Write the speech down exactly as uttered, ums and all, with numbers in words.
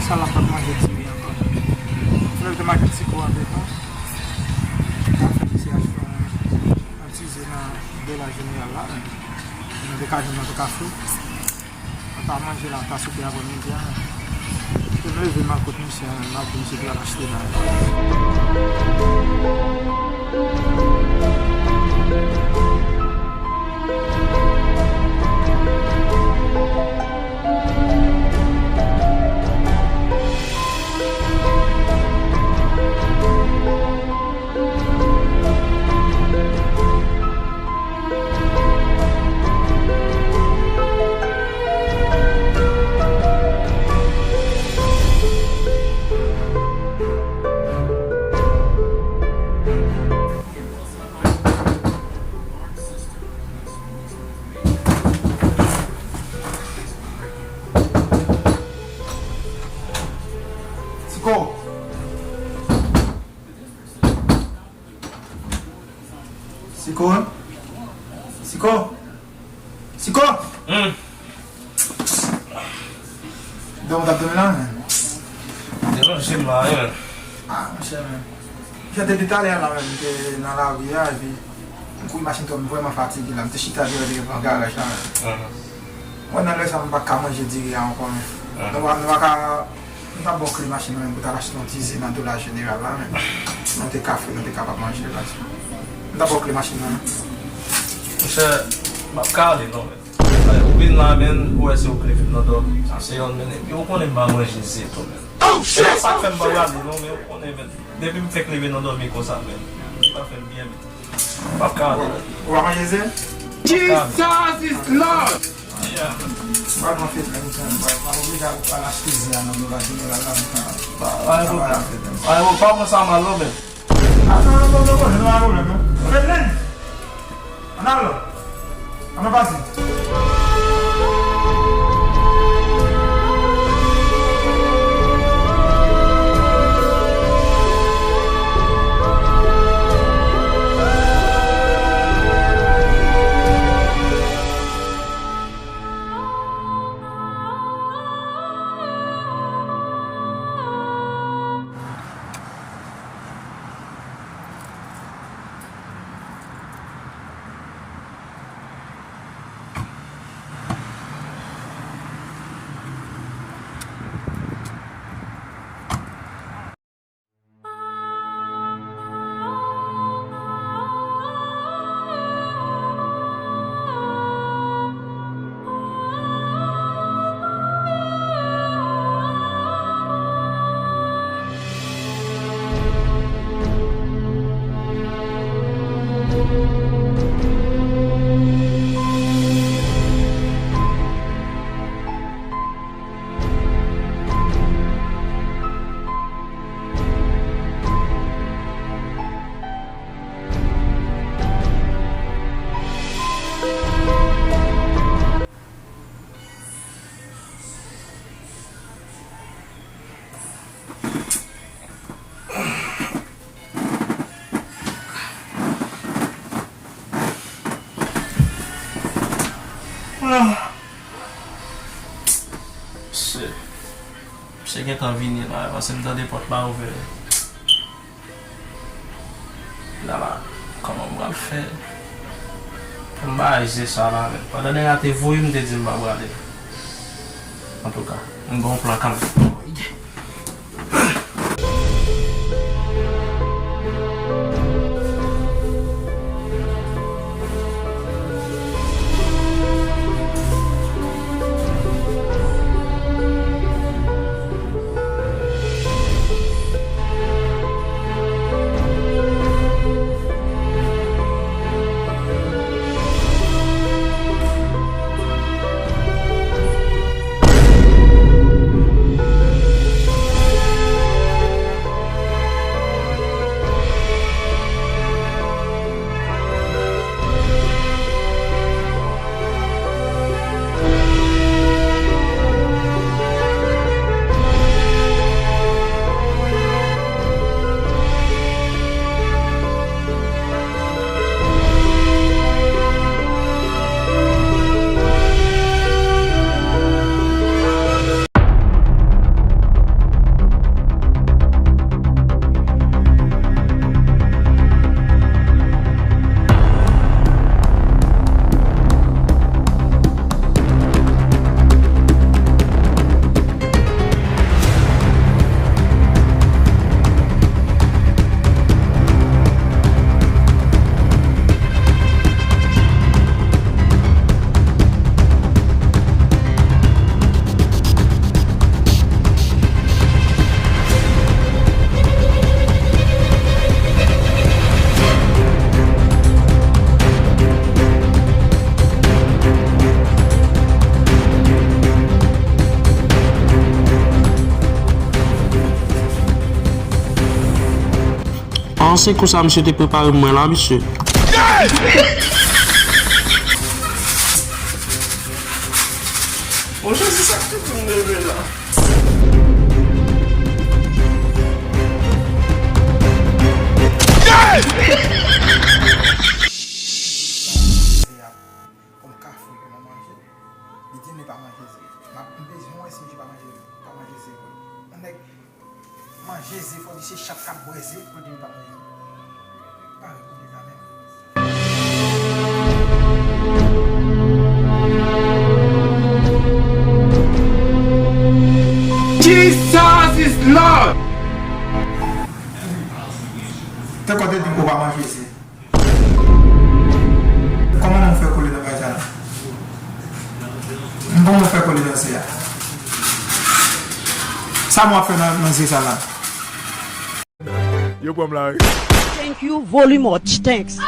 Sa la m p ap manje diri ankò. Fò nou te mache ti kou antre non. N ap fè mesye achte yon, yon ti ze nan dola jeneral la. Nou te ka jwenn nan tou kafou. An ta manje la, an ta soupe aprèmidi a. Pou m leve m al kot misye a, m ap di misye pou l al achte bagay. Siko! Siko? Siko? Siko! Hmm. Dòmi w t ap dòmi la, men. Te lonje m la, wi, men. Ah, monchè, men. Monchè, depi talè a la, men, m te nan lari a, epi m kouri machin twòp, m vrèman fatige la. M te chita deyò devan garaj la, men. Mhm. Mwen, nan lè sa, m pa ka manje diri a ankò, men. Mhm. Nou pa, nou pa ka M ta ba w kle machin nan men pou w t al achte yon ti ze nan dola jeneral la men. Nou te ka fè, nou te kapab manje la. M ta ba w kle machin nan men. Monchè, m ap ka ale non men. Ou vin la men, ou wè se ou k leve m nan dòmi. Sa se yonn men. Epi ou konnen m pa manje ze tou men. Oh shit! Sa k fè m pa prale non men, ou konnen men. Depi m fèk leve nan dòmi konsa men. Li pa fè m byen men. M ap ka ale. Ou pa manje ze? Jesus is Lord! Yeah. Mwen pran fèt la, m pa oblije al achte ze a nan dola jeneral la, m ka. Pa gen pwoblèm. Pa gen pwoblèm, pa pran sa mal non men. Ah, non, non, non, non, non, pa gen pwoblèm non. Fèt lendi. Ann al. Ann al pase. Ah. Misye, misye gentan vini la, paske m tande pòt la ouvè. La la, kòman m pral fè pou m bay ze sa la menm? Pandan nèg la te voye m, m te di m pa prale. Antouka, m gen yon plan kanmenm. An, se konsa misye te prepare mwen la, mesye. Monchè, se sa k tou moun leve la. Kòm kafou pou nou manje. Li di nou pa manje ze. M ap, m bezwen wè si misye pa manje, pa manje ze vre. Yon nèg manje ze, fò di se chat k ap bwè ze pou l di nou pa manje ze. Pa reponn li la menm. Jesus is Lord! Te konte di m ou pa manje ze. Kòman nou fè kole nan bagay sa la? Kòman nou fè kole nan ze a? Sa mwen ap fè nan, nan ze sa la? Yo pran m lari. Thank you very much. Thanks.